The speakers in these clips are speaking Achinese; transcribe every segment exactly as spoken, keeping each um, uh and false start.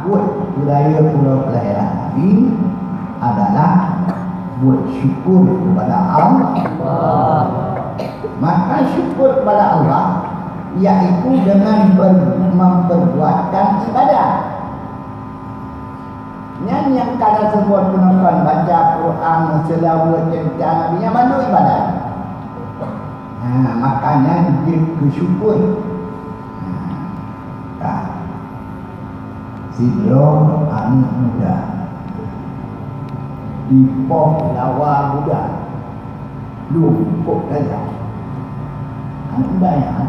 Buet budaya uroe kelahiran Nabi adalah buet syukur kepada Allah. Maka syukur kepada Allah yaitu dengan ber-, memperbuatkan ibadah. Nyan nyang ka na seubut peunonton baca Quran, meuseulaweuet, cerita Nabi, nyan mandum ibadah. Ha, makanya jeuet keu syukur. Ha, ka. Sidroe aneuk muda jipoh lawa muda. Lôn kok gajah. Aneuk muda nyan,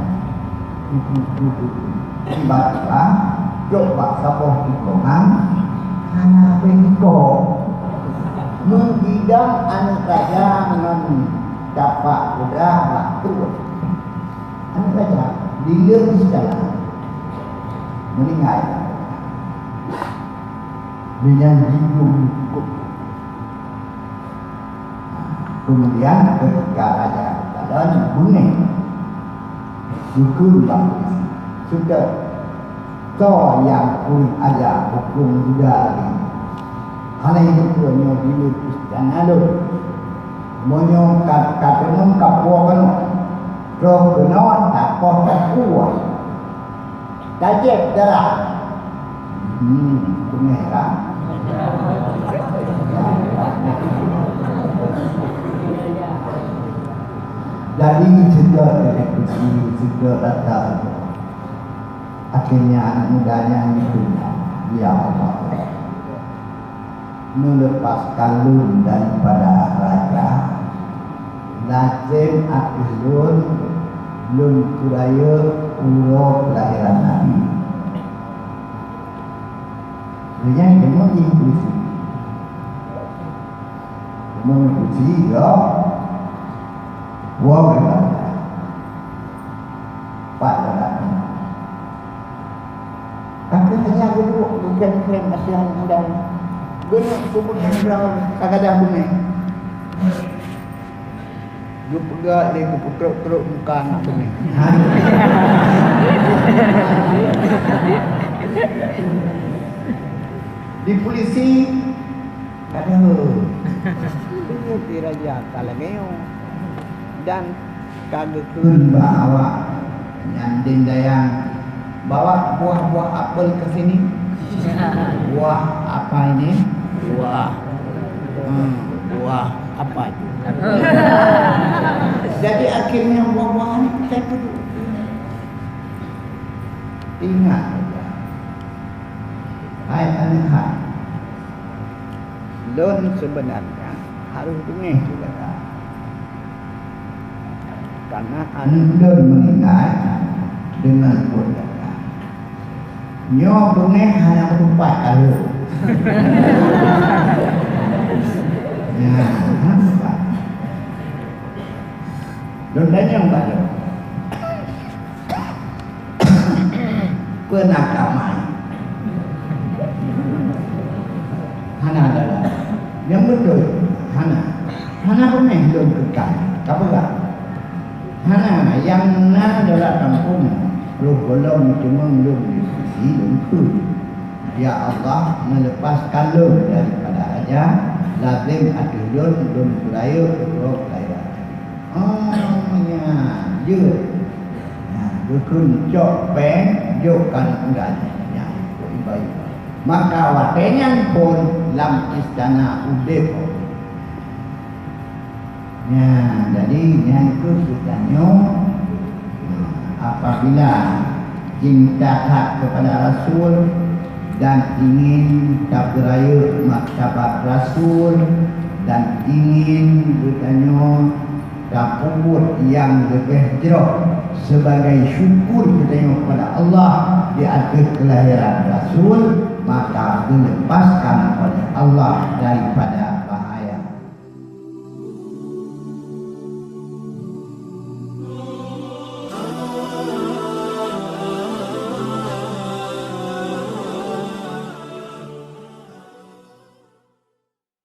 tiba-tiba, trok bak saboh tikongan, hana bengkok. Meugidong aneuk raja ngon tapak kuda bak pruet. Aneuk raja dileueng istana. Meuninggai. Meunyan jidong kok. Kemudian, ketika raja geukalon, beungéh, geukheun bak polisi, "Seutôt, soe nyang kureueng aja hukôm muda nyoe? Hana jiteupeue nyoe dileueng istana lôn. Meunyoe ka, ka teungeut ka puwoe keunoe, troh keunoe tapoh tapuwoe." Tajép darah. Hmm, beungéh kan? Jadi, seutôt eksekusi, seutôt rata. Akhirnya, aneuk muda nyan geukheun, "Ya Allah, meuleupaskan lôn daripada raja, lazem ateueh lôn, lôn peurayeuk uroe keulahiran Nabi." Lheueh nyan teuma inklusi. Teuma inklusi, ya. Wah, hebat. Pat jalan. Tapi hanya duduk, bukan keren, masih muda. Benar, kubur yang jauh, tak ada bunyi. Geupeugah lé geupeutrok-trok muka aneuk beungéh. Di polisi, ka deuh. Di raja ka lagèe nyoe. Dan ka geukheun bak awak nyan, "Dendayang, bawa buah-buah apel ke sini." "Buah apa ini?" "Buah, hmm, buah apa itu?" Jadi akhirnya buah-buahan itu saya duduk. Ingat, hai aneuk hai, lôn sebenarnya harus beungéh keu gata. Karena aneuk lôn meuninggai deungon buet gata. Nyoe beungéh hana meutupat ka lheueh. Nyan, hana meutupat. Lôn tanyong bak lôn. Peue na ka mai? Hana dalam. Nyang beutôi, hana. Hana beungéh lôn keu kai. Ka peugah. Hana, nyang na dalam kampung, roh gohlom meuteumèe lôn di sisi lôn kheun. Ya Allah, meuleupaskan lôn daripada raja, lazem ateueh lôn, lôn peurayeuk uroe kelahiran. Oh, nyan, jeuet. Nah, geukheun cok péng, jok keu aneuk muda nyan, ikot ibayu. Maka watèe nyan phôn lam istana udép. Nah, jadi nyan keuh geutanyoe, apabila cinta that kepada Rasul dan ingin tapeurayeuk martabat Rasul dan ingin geutanyoe tapeubuet nyang leubeh jroh sebagai syukur geutanyoe kepada Allah di ateueh keulahiran Rasul, maka geuleupaskan oleh Allah daripada